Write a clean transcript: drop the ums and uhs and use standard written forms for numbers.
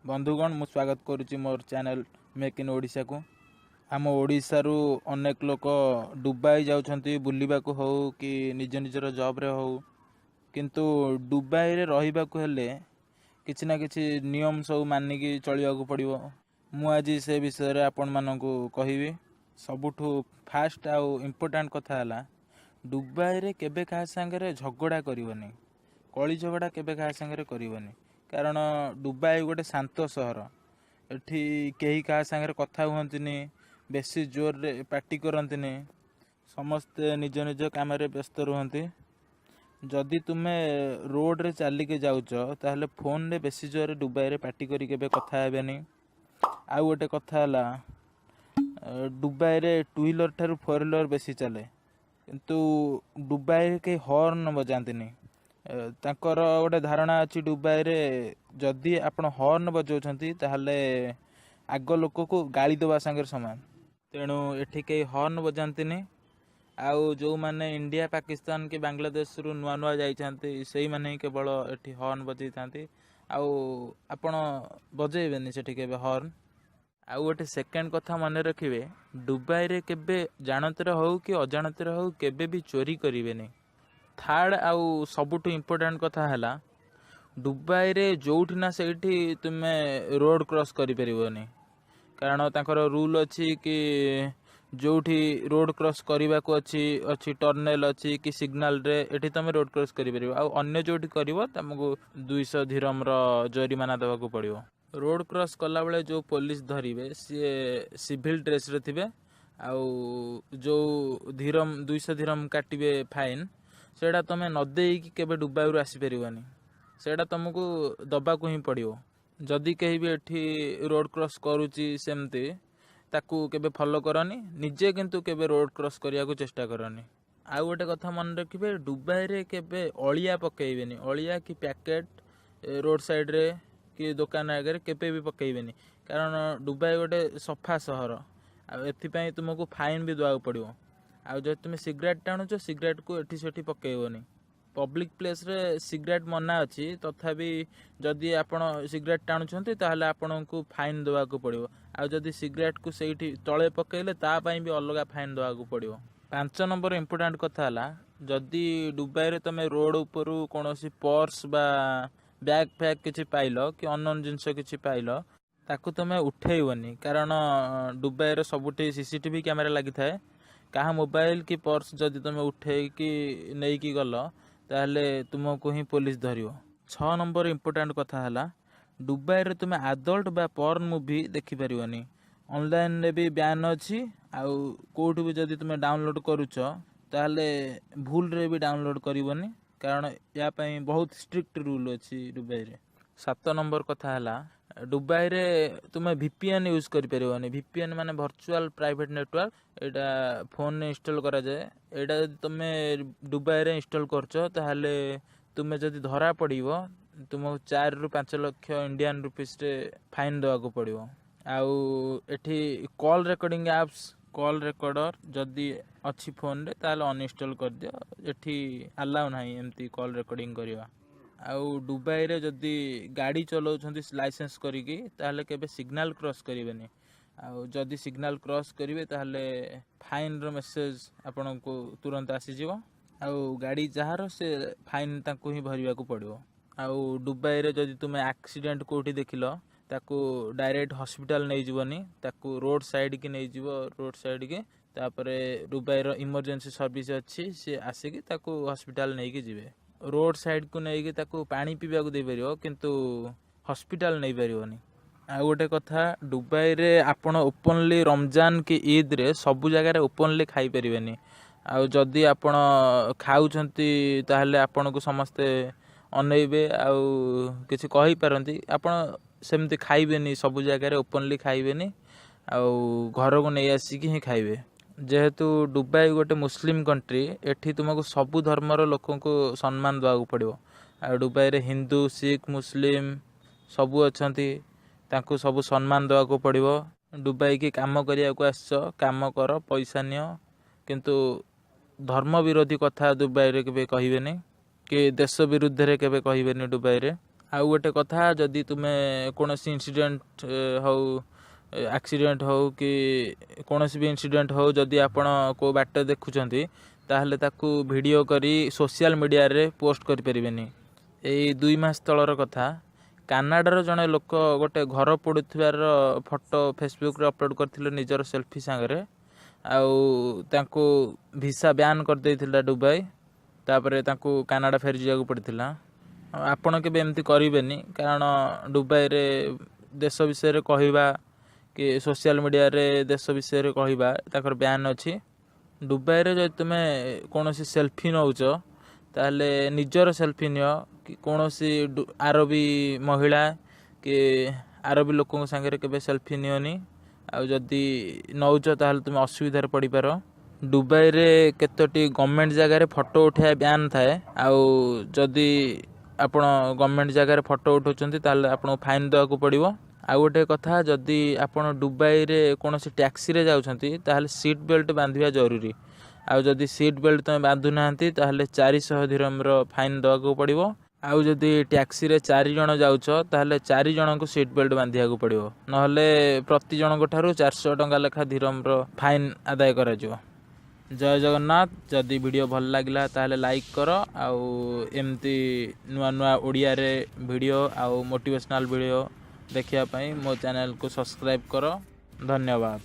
ବନ୍ଧୁଗଣ, ମୁଁ ସ୍ୱାଗତ କରୁଛି ମୋର ଚ୍ୟାନେଲ୍ ମେକ୍ ଇନ୍ ଓଡ଼ିଶାକୁ। ଆମ ଓଡ଼ିଶାରୁ ଅନେକ ଲୋକ ଦୁବାଇ ଯାଉଛନ୍ତି, ବୁଲିବାକୁ ହେଉ କି ନିଜ ନିଜର ଜବ୍ରେ ହେଉ। କିନ୍ତୁ ଦୁବାଇରେ ରହିବାକୁ ହେଲେ କିଛି ନା କିଛି ନିୟମ ସବୁ ମାନିକି ଚଳିବାକୁ ପଡ଼ିବ। ମୁଁ ଆଜି ସେ ବିଷୟରେ ଆପଣମାନଙ୍କୁ କହିବି। ସବୁଠୁ ଫାଷ୍ଟ ଆଉ ଇମ୍ପୋର୍ଟାଣ୍ଟ କଥା ହେଲା, ଦୁବାଇରେ କେବେ କାହା ସାଙ୍ଗରେ ଝଗଡ଼ା କରିବନି, କଳି ଝଗଡ଼ା କେବେ କାହା ସାଙ୍ଗରେ କରିବନି। କାରଣ ଦୁବାଇ ଗୋଟେ ଶାନ୍ତ ସହର। ଏଠି କେହି କାହା ସାଙ୍ଗରେ କଥା ହୁଅନ୍ତିନି, ବେଶୀ ଜୋରରେ ପାଟି କରନ୍ତିନି। ସମସ୍ତେ ନିଜ ନିଜ କାମରେ ବ୍ୟସ୍ତ ରୁହନ୍ତି। ଯଦି ତୁମେ ରୋଡ଼ରେ ଚାଲିକି ଯାଉଛ, ତାହେଲେ ଫୋନରେ ବେଶୀ ଜୋରରେ ଦୁବାଇରେ ପାଟି କରି କେବେ କଥା ହେବେନି। ଆଉ ଗୋଟେ କଥା ହେଲା, ଦୁବାଇରେ ଟୁ ହ୍ୱିଲର ଠାରୁ ଫୋର୍ ହ୍ୱିଲର ବେଶୀ ଚାଲେ। କିନ୍ତୁ ଦୁବାଇରେ କେହି ହର୍ନ ବଜାନ୍ତିନି। ତାଙ୍କର ଗୋଟେ ଧାରଣା ଅଛି, ଦୁବାଇରେ ଯଦି ଆପଣ ହର୍ନ ବଜାଉଛନ୍ତି, ତାହେଲେ ଆଗ ଲୋକକୁ ଗାଳି ଦେବା ସାଙ୍ଗରେ ସମାନ। ତେଣୁ ଏଠି କେହି ହର୍ନ ବଜାନ୍ତିନି। ଆଉ ଯେଉଁମାନେ ଇଣ୍ଡିଆ, ପାକିସ୍ତାନ କି ବାଂଲାଦେଶରୁ ନୂଆ ନୂଆ ଯାଇଛନ୍ତି, ସେଇମାନେ ହିଁ କେବଳ ଏଠି ହର୍ନ ବଜେଇଥାନ୍ତି। ଆଉ ଆପଣ ବଜେଇବେନି ସେଠି କେବେ ହର୍ନ। ଆଉ ଗୋଟେ ସେକେଣ୍ଡ କଥା ମନେ ରଖିବେ, ଦୁବାଇରେ କେବେ ଜାଣତରେ ହଉ କି ଅଜାଣତରେ ହଉ, କେବେ ବି ଚୋରି କରିବେନି। ଥାର୍ଡ଼ ଆଉ ସବୁଠୁ ଇମ୍ପୋର୍ଟାଣ୍ଟ କଥା ହେଲା, ଦୁବାଇରେ ଯେଉଁଠି ନା ସେଇଠି ତୁମେ ରୋଡ଼ କ୍ରସ୍ କରିପାରିବନି। କାରଣ ତାଙ୍କର ରୁଲ୍ ଅଛି କି ଯେଉଁଠି ରୋଡ଼ କ୍ରସ୍ କରିବାକୁ ଅଛି ଅଛି ଟର୍ନେଲ୍ ଅଛି କି ସିଗ୍ନାଲରେ, ଏଠି ତୁମେ ରୋଡ଼ କ୍ରସ୍ କରିପାରିବ। ଆଉ ଅନ୍ୟ ଯେଉଁଠି କରିବ, ତୁମକୁ 200 ଧିରମର ଜରିମାନା ଦେବାକୁ ପଡ଼ିବ। ରୋଡ଼ କ୍ରସ୍ କଲାବେଳେ ଯେଉଁ ପୋଲିସ ଧରିବେ, ସିଏ ସିଭିଲ୍ ଡ୍ରେସ୍ରେ ଥିବେ। ଆଉ ଯେଉଁ ଧିରମ, 200 ଧିରମ କାଟିବେ ଫାଇନ୍, ସେଇଟା ତୁମେ ନ ଦେଇକି କେବେ ଦୁବାଇରୁ ଆସିପାରିବନି। ସେଇଟା ତୁମକୁ ଦେବାକୁ ହିଁ ପଡ଼ିବ। ଯଦି କେହି ବି ଏଠି ରୋଡ଼ କ୍ରସ୍ କରୁଛି ସେମିତି, ତାକୁ କେବେ ଫଲୋ କରନି। ନିଜେ କିନ୍ତୁ କେବେ ରୋଡ଼ କ୍ରସ୍ କରିବାକୁ ଚେଷ୍ଟା କରନି। ଆଉ ଗୋଟେ କଥା ମନେ ରଖିବେ, ଦୁବାଇରେ କେବେ ଅଳିଆ ପକାଇବେନି। ଅଳିଆ କି ପ୍ୟାକେଟ୍ ରୋଡ଼ ସାଇଡ଼ରେ କି ଦୋକାନ ଆଗରେ କେବେ ବି ପକାଇବେନି। କାରଣ ଦୁବାଇ ଗୋଟେ ସଫା ସହର। ଆଉ ଏଥିପାଇଁ ତୁମକୁ ଫାଇନ୍ ବି ଦେବାକୁ ପଡ଼ିବ। ଆଉ ଯଦି ତୁମେ ସିଗାରେଟ୍ ଟାଣୁଛ, ସିଗାରେଟ୍କୁ ଏଠି ସେଠି ପକାଇବନି। ପବ୍ଲିକ୍ ପ୍ଲେସ୍ରେ ସିଗାରେଟ୍ ମନା ଅଛି। ତଥାପି ଯଦି ଆପଣ ସିଗାରେଟ୍ ଟାଣୁଛନ୍ତି, ତାହେଲେ ଆପଣଙ୍କୁ ଫାଇନ୍ ଦେବାକୁ ପଡ଼ିବ। ଆଉ ଯଦି ସିଗାରେଟ୍କୁ ସେଇଠି ତଳେ ପକାଇଲେ, ତା ପାଇଁ ବି ଅଲଗା ଫାଇନ୍ ଦେବାକୁ ପଡ଼ିବ। 5 ନମ୍ବର ଇମ୍ପୋର୍ଟାଣ୍ଟ କଥା ହେଲା, ଯଦି ଦୁବାଇରେ ତୁମେ ରୋଡ଼ ଉପରୁ କୌଣସି ପର୍ସ ବା ବ୍ୟାଗ୍ ଫ୍ୟାଗ୍ କିଛି ପାଇଲ କି ଅନ୍ୟ ଜିନିଷ କିଛି ପାଇଲ, ତାକୁ ତୁମେ ଉଠେଇବନି। କାରଣ ଦୁବାଇର ସବୁଠି ସିସିଟିଭି କ୍ୟାମେରା ଲାଗିଥାଏ। କାହା ମୋବାଇଲ କି ପର୍ସ ଯଦି ତୁମେ ଉଠେଇକି ନେଇକି ଗଲ, ତାହେଲେ ତୁମକୁ ହିଁ ପୋଲିସ ଧରିବ। 6 ନମ୍ବର ଇମ୍ପୋର୍ଟାଣ୍ଟ କଥା ହେଲା, ଦୁବାଇରେ ତୁମେ ଆଡଲ୍ଟ ବା ପର୍ନ ମୁଭି ଦେଖିପାରିବନି। ଅନଲାଇନରେ ବି ବ୍ୟାନ୍ ଅଛି। ଆଉ କେଉଁଠୁ ବି ଯଦି ତୁମେ ଡାଉନଲୋଡ଼ କରୁଛ, ତାହେଲେ ଭୁଲରେ ବି ଡାଉନଲୋଡ଼ କରିବନି। କାରଣ ୟା ପାଇଁ ବହୁତ ଷ୍ଟ୍ରିକ୍ଟ ରୁଲ୍ ଅଛି ଦୁବାଇରେ। 7 ନମ୍ବର କଥା ହେଲା, ଦୁବାଇରେ ତୁମେ ଭିପିଏନ୍ ୟୁଜ୍ କରିପାରିବନି। ଭିପିଏନ୍ ମାନେ ଭର୍ଚୁଆଲ୍ ପ୍ରାଇଭେଟ୍ ନେଟୱାର୍କ। ଏଇଟା ଫୋନରେ ଇନଷ୍ଟଲ୍ କରାଯାଏ। ଏଇଟା ଯଦି ତୁମେ ଦୁବାଇରେ ଇନଷ୍ଟଲ୍ କରୁଛ, ତାହେଲେ ତୁମେ ଯଦି ଧରା ପଡ଼ିବ, ତୁମକୁ 4ରୁ 5 ଲକ୍ଷ ଇଣ୍ଡିଆନ୍ ରୁପିସ୍ରେ ଫାଇନ୍ ଦେବାକୁ ପଡ଼ିବ। ଆଉ ଏଠି call recording apps, call recorder ଯଦି ଅଛି ଫୋନରେ, ତାହେଲେ ଅନଇନଷ୍ଟଲ୍ କରିଦିଅ। ଏଠି ଆଲାଉ ନାହିଁ ଏମିତି କଲ୍ ରେକର୍ଡ଼ିଂ କରିବା। ଆଉ ଦୁବାଇରେ ଯଦି ଗାଡ଼ି ଚଲାଉଛନ୍ତି ଲାଇସେନ୍ସ କରିକି, ତାହେଲେ କେବେ ସିଗ୍ନାଲ କ୍ରସ୍ କରିବେନି। ଆଉ ଯଦି ସିଗ୍ନାଲ କ୍ରସ୍ କରିବେ, ତାହେଲେ ଫାଇନ୍ର ମେସେଜ୍ ଆପଣଙ୍କୁ ତୁରନ୍ତ ଆସିଯିବ। ଆଉ ଗାଡ଼ି ଯାହାର, ସେ ଫାଇନ୍ ତାଙ୍କୁ ହିଁ ଭରିବାକୁ ପଡ଼ିବ। ଆଉ ଦୁବାଇରେ ଯଦି ତୁମେ ଆକ୍ସିଡେଣ୍ଟ କେଉଁଠି ଦେଖିଲ, ତାକୁ ଡାଇରେକ୍ଟ ହସ୍ପିଟାଲ ନେଇଯିବନି। ତାକୁ ରୋଡ଼ ସାଇଡ଼କି ନେଇଯିବ, ରୋଡ଼ ସାଇଡ଼କି। ତାପରେ ଦୁବାଇର ଇମର୍ଜେନ୍ସି ସର୍ଭିସ୍ ଅଛି, ସିଏ ଆସିକି ତାକୁ ହସ୍ପିଟାଲ ନେଇକି ଯିବେ। ରୋଡ଼ ସାଇଡ଼କୁ ନେଇକି ତାକୁ ପାଣି ପିଇବାକୁ ଦେଇପାରିବ, କିନ୍ତୁ ହସ୍ପିଟାଲ ନେଇପାରିବନି। ଆଉ ଗୋଟେ କଥା, ଦୁବାଇରେ ଆପଣ ଓପନଲି ରମଜାନ କି ଇଦ୍ରେ ସବୁ ଜାଗାରେ ଓପନଲି ଖାଇପାରିବେନି। ଆଉ ଯଦି ଆପଣ ଖାଉଛନ୍ତି, ତାହେଲେ ଆପଣଙ୍କୁ ସମସ୍ତେ ଅନେଇବେ ଆଉ କିଛି କହିପାରନ୍ତି। ଆପଣ ସେମିତି ଖାଇବେନି, ସବୁ ଜାଗାରେ ଓପନଲି ଖାଇବେନି। ଆଉ ଘରକୁ ନେଇ ଆସିକି ହିଁ ଖାଇବେ। ଯେହେତୁ ଦୁବାଇ ଗୋଟେ ମୁସଲିମ କଣ୍ଟ୍ରି, ଏଠି ତୁମକୁ ସବୁ ଧର୍ମର ଲୋକଙ୍କୁ ସମ୍ମାନ ଦେବାକୁ ପଡ଼ିବ। ଆଉ ଦୁବାଇରେ ହିନ୍ଦୁ, ଶିଖ, ମୁସଲିମ ସବୁ ଅଛନ୍ତି। ତାଙ୍କୁ ସବୁ ସମ୍ମାନ ଦେବାକୁ ପଡ଼ିବ। ଦୁବାଇକି କାମ କରିବାକୁ ଆସିଛ, କାମ କର, ପଇସା ନିଅ। କିନ୍ତୁ ଧର୍ମ ବିରୋଧୀ କଥା ଦୁବାଇରେ କେବେ କହିବେନି କି ଦେଶ ବିରୁଦ୍ଧରେ କେବେ କହିବେନି ଦୁବାଇରେ। ଆଉ ଗୋଟେ କଥା, ଯଦି ତୁମେ କୌଣସି ଇନସିଡେଣ୍ଟ ହଉ, ଆକ୍ସିଡେଣ୍ଟ ହଉ କି କୌଣସି ବି ଇନସିଡେଣ୍ଟ ହଉ, ଯଦି ଆପଣ କେଉଁ ବାଟରେ ଦେଖୁଛନ୍ତି, ତାହେଲେ ତାକୁ ଭିଡ଼ିଓ କରି ସୋସିଆଲ ମିଡ଼ିଆରେ ପୋଷ୍ଟ କରିପାରିବେନି। ଏଇ 2 ମାସ ତଳର କଥା, କାନାଡ଼ାର ଜଣେ ଲୋକ ଗୋଟେ ଘର ପୋଡ଼ୁଥିବାର ଫଟୋ ଫେସବୁକରେ ଅପଲୋଡ଼ କରିଥିଲେ ନିଜର ସେଲ୍ଫି ସାଙ୍ଗରେ, ଆଉ ତାଙ୍କୁ ଭିସା ବ୍ୟାନ୍ କରିଦେଇଥିଲା ଦୁବାଇ। ତାପରେ ତାଙ୍କୁ କାନାଡ଼ା ଫେରିଯିବାକୁ ପଡ଼ିଥିଲା। ଆଉ ଆପଣ କେବେ ଏମିତି କରିବେନି, କାରଣ ଦୁବାଇରେ ଦେଶ ବିଷୟରେ କହିବା କି ସୋସିଆଲ ମିଡ଼ିଆରେ ଦେଶ ବିଷୟରେ କହିବା ତାଙ୍କର ବ୍ୟାନ୍ ଅଛି। ଦୁବାଇରେ ଯଦି ତୁମେ କୌଣସି ସେଲ୍ଫି ନେଉଛ, ତାହେଲେ ନିଜର ସେଲ୍ଫି ନିଅ କି କୌଣସି ଆରବୀ ମହିଳା କି ଆରବୀ ଲୋକଙ୍କ ସାଙ୍ଗରେ କେବେ ସେଲ୍ଫି ନିଅନି। ଆଉ ଯଦି ନେଉଛ, ତାହେଲେ ତୁମେ ଅସୁବିଧାରେ ପଡ଼ିପାର। ଦୁବାଇରେ କେତୋଟି ଗଭର୍ଣ୍ଣମେଣ୍ଟ ଜାଗାରେ ଫଟୋ ଉଠାଇବା ବ୍ୟାନ୍ ଥାଏ। ଆଉ ଯଦି ଆପଣ ଗଭର୍ଣ୍ଣମେଣ୍ଟ ଜାଗାରେ ଫଟୋ ଉଠାଉଛନ୍ତି, ତାହେଲେ ଆପଣଙ୍କୁ ଫାଇନ୍ ଦେବାକୁ ପଡ଼ିବ। ଆଉ ଗୋଟେ କଥା, ଯଦି ଆପଣ ଦୁବାଇରେ କୌଣସି ଟ୍ୟାକ୍ସିରେ ଯାଉଛନ୍ତି, ତାହେଲେ ସିଟ୍ ବେଲ୍ଟ ବାନ୍ଧିବା ଜରୁରୀ। ଆଉ ଯଦି ସିଟ୍ ବେଲ୍ଟ ତୁମେ ବାନ୍ଧୁନାହାନ୍ତି, ତାହେଲେ 400 ଧିରମର ଫାଇନ୍ ଦେବାକୁ ପଡ଼ିବ। ଆଉ ଯଦି ଟ୍ୟାକ୍ସିରେ ଚାରି ଜଣ ଯାଉଛ, ତାହେଲେ ଚାରି ଜଣଙ୍କୁ ସିଟ୍ ବେଲ୍ଟ ବାନ୍ଧିବାକୁ ପଡ଼ିବ, ନହେଲେ ପ୍ରତି ଜଣଙ୍କ ଠାରୁ 400 ଟଙ୍କା ଲେଖା ଧିରମର ଫାଇନ୍ ଆଦାୟ କରାଯିବ। ଜୟ ଜଗନ୍ନାଥ। ଯଦି ଭିଡ଼ିଓ ଭଲ ଲାଗିଲା, ତାହେଲେ ଲାଇକ୍ କର। ଆଉ ଏମିତି ନୂଆ ନୂଆ ଓଡ଼ିଆରେ ଭିଡ଼ିଓ ଆଉ ମୋଟିଭେସନାଲ୍ ଭିଡ଼ିଓ ଦେଖିବା ପାଇଁ ମୋ ଚ୍ୟାନେଲକୁ ସବସ୍କ୍ରାଇବ୍ କର। ଧନ୍ୟବାଦ।